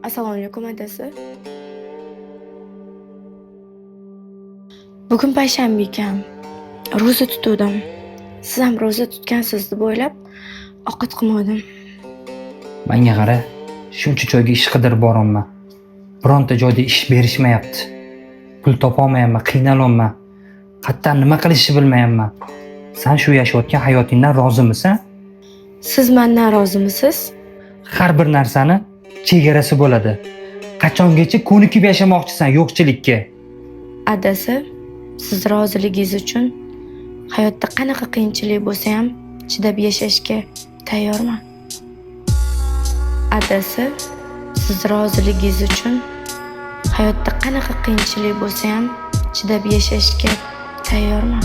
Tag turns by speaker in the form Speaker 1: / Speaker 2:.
Speaker 1: Assalomu alaykum, adasi. Bugun payshanba ekan. Ro'za tutuvdim. Siz ham ro'za tutgansiz deb o'ylab ovqat qilmadim.
Speaker 2: Menga qara, shuncha joyga ish qidirib boryapman. Bironta joyda ish berishmayapti. Pul topolmayapman, qiynalyapman. Qayerdan nima qilishni bilmayapman. San shu yashayotgan hayotingdan rozimisan?
Speaker 1: Siz mendan rozimisiz?
Speaker 2: Har bir narsani chegarasi bo'ladi. Qachongacha ko'nikib yashamoqchisan yo'qchilikka?
Speaker 1: Adasi, siz roziligingiz uchun hayotda qanaqa qiyinchilik bo'lsa ham chidab yashashga tayyorman. Adasi, siz roziligingiz uchun hayotda qanaqa qiyinchilik bo'lsa ham chidab yashashga tayyorman.